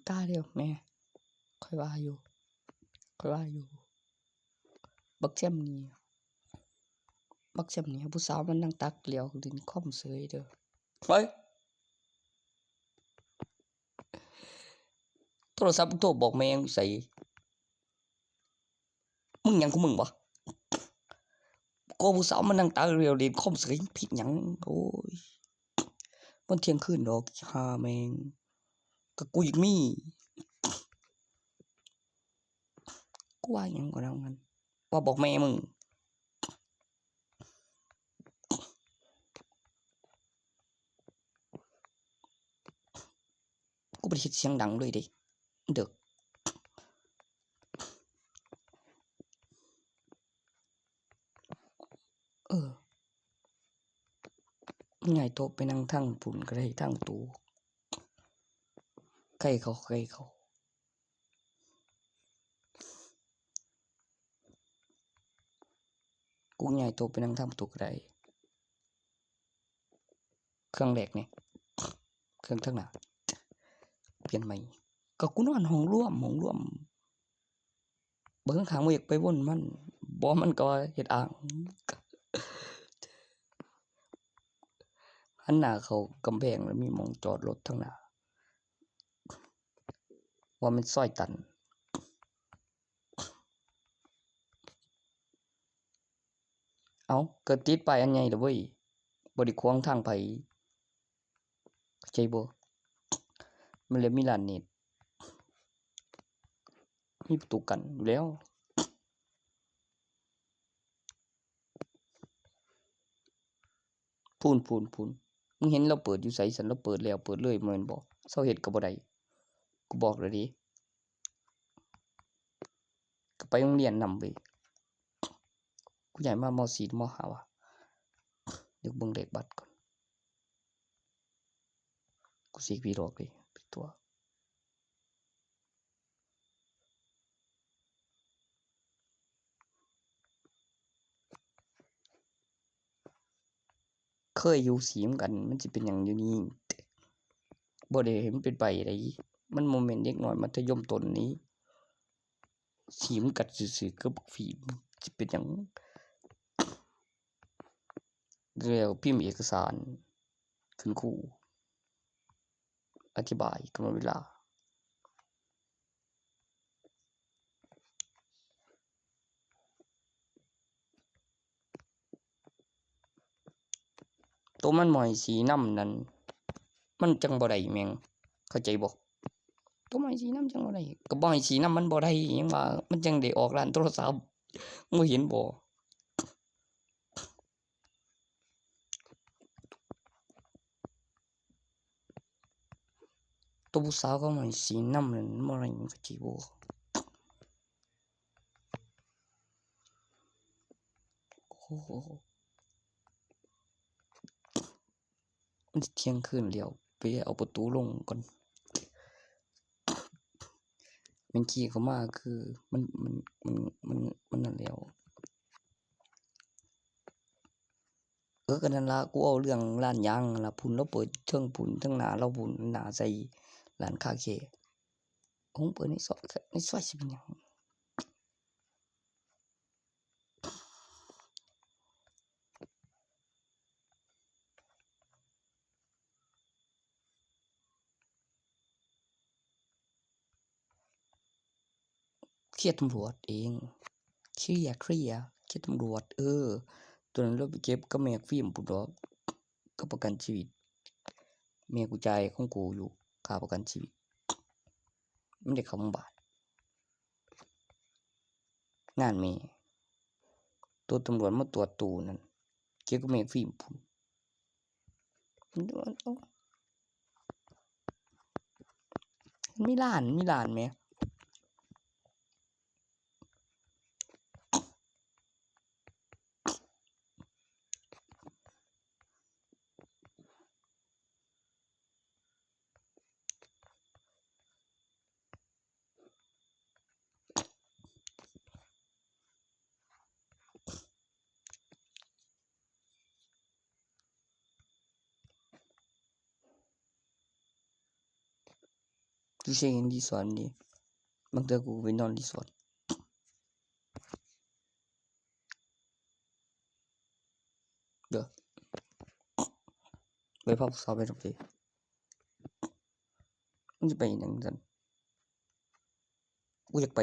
ຕາຍແລ້ວແມ່ ຂ້ອຍວ່າຢູ່ ຂ້ອຍວ່າຢູ່ ບັກແຊມນີ້ ບັກແຊມນີ້ ຜູ້ສາວມັນນັ່ງຕັກແລ້ວຫຼິ້ນຄອມເສີຍເດີ. ເຮີ້ຍ ໂທລະສັບໂທບອກແມ່ງຢູ່ໃສ? ມຶງຫຍັງຂອງມຶງວະ? ກໍຜູ້ສາວມານັ່ງຕາເລວເລ່ນຄອມເສີຍ ຜິດຫຍັງ? ໂອ້ຍ ມັນທ່ຽງຄືນດອກ ອີ່ຫ່າແມ່ງ ກໍກູຢາກມີ ກູວ່າຫຍັງກໍແລ້ວນັ້ນ ວ່າບອກແມ່ມຶງ. ກູບໍ່ໄດ້ເຮັດສຽງດັງເລີຍເດ້ ເດີກ. ເອີ ຍ້າຍໂຕະໄປນັ່ງທາງພຸ້ນກໍໄດ້ ທາງປະຕູ ໃກ້ເຂົ້າ ໃກ້ເຂົ້າ. ກູຍ້າຍໂຕະໄປນັ່ງທາງປະຕູກໍໄດ້ ເຄື່ອງແລກນີ້ ເຄື່ອງທາງໜ້າ ປ່ຽນໃໝ່. ກໍກູນອນຫ້ອງລວມ ຫ້ອງລວມ ເບິ່ງຂ້າງໆ ບໍ່ຢາກໄປວົນມັນ ບໍ່ ມັນກໍວ່າເຮັດອ່າງ ຫັນໜ້າເຂົ້າກຳແພງ ແລ້ວມີໝ່ອງຈອດລົດທາງໜ້າ ວ່າແມ່ນຊອຍຕັນ. ເອົ້າ ກໍຕິດປ້າຍອັນໃຫຍ່ແລ້ວເວີ້ຍ ບໍ່ໄດ້ຂວາງທາງໃຜ ເຂົ້າໃຈບໍ່? ມັນເລີຍມີລານເນັດ ມີປະຕູກັ້ນຢູ່ແລ້ວ. ພຸ້ນໆໆ ມຶງເຫັນລາວເປີດຢູ່ໃສຊັ້ນ? ລາວເປີດແລ້ວເປີດເລີຍແມ່ນບໍ່? ເຊົາເຮັດກໍບໍ່ໄດ້ ກູບອກແລ້ວເດ້ ກໍໄປໂຮງຮຽນນຳເວີ້ຍ. ກູຍ້າຍມາ ມໍສີ່ ມໍຫ້າ ຫວາ? ດຽວເບິ່ງເລກບັດກ່ອນ ກູຊິຜິດອອກເດ້ ຜິດຕົວ. ເຄີຍຢູ່ສີນຳກັນ ມັນຊິເປັນຫຍັງຢູ່ນີ້? ບໍ່ໄດ້ໃຫ້ມັນເປັນໄປໃດ ມັນບໍ່ແມ່ນເດັກນ້ອຍມັດທະຍົມຕົ້ນນີ້ ສີນຳກັນຊື່ໆ ກັບບັກຟີມ ຊິເປັນຫຍັງ? ແລ້ວພິມເອກະສານຂຶ້ນຄູ ອະທິບາຍກຳນົດເວລາ. ໂຕມັນບໍ່ໃຫ້ສີນຳນັ້ນ ມັນຈັ່ງບໍ່ໄດ້ແມ່ງ ເຂົ້າໃຈບໍ່? ໂຕມັນໃຫ້ສີນຳຈັ່ງບໍ່ໄດ້ ກໍບໍ່ໃຫ້ສີນຳມັນບໍ່ໄດ້ ຫຍັງວ່າມັນຈັ່ງໄດ້ອອກຮ້ານໂທລະສັບ ມຶງບໍ່ເຫັນບໍ່? ໂຕຜູ້ສາວເຂົາໃຫ້ສີນຳນັ້ນບໍ່ໄດ້ ເຂົ້າໃຈບໍ່? ໂອ້ໂຫ ມັນຊິທ່ຽງຄືນແລ້ວ ໄປເອົາປະຕູລົງກ່ອນ. ແມ່ນຂີ່ເຂົ້າມາຄືມັນ ມັນ ມັນ ມັນ ມັນນັ້ນແລ້ວ. ເອີ ກໍນັ້ນລະ ກູເອົາເລື່ອງຮ້ານຢາງລະ ພຸ້ນລາວເປີດເທິງພຸ້ນ ເທິງໜ້າລາວພຸ້ນ ໜ້າໃສ່ຮ້ານຄາເຄ. ໂອ້ ເປີດໃນຊອຍ ໃນຊອຍຊິເປັນຫຍັງ? ເຄຍຕຳຫຼວດເອງ ເຄຍ ເຄຍ ເຄຍຕຳຫຼວດ. ເອີ ໂຕນັ້ນລາວໄປເກັບກັບແມ່ຟິມພຸ້ນດອກ ກັບປະກັນຊີວິດ. ແມ່ກູຈ່າຍຂອງກູຢູ່ ຄ່າປະກັນຊີວິດ ມັນໄດ້ເຂົ້າໂຮງບານ. ງານແມ່ ໂຕຕຳຫຼວດມາຕວດຕູ້ນັ້ນ ເກັບກັບແມ່ຟິມພຸ້ນ. ມີລ້ານ ມີລ້ານແໝ່. ໂຕ ຢູ່ເຊັງອີກ ຣີສອດນີ້ ບາງເທື່ອກູໄປນອນຣີສອດ ເດີ ໄປເຜົາສາວໄປດອກເດ ມັນຈະໄປຫຍັງຊັ້ນ? ກູຢາກໄປ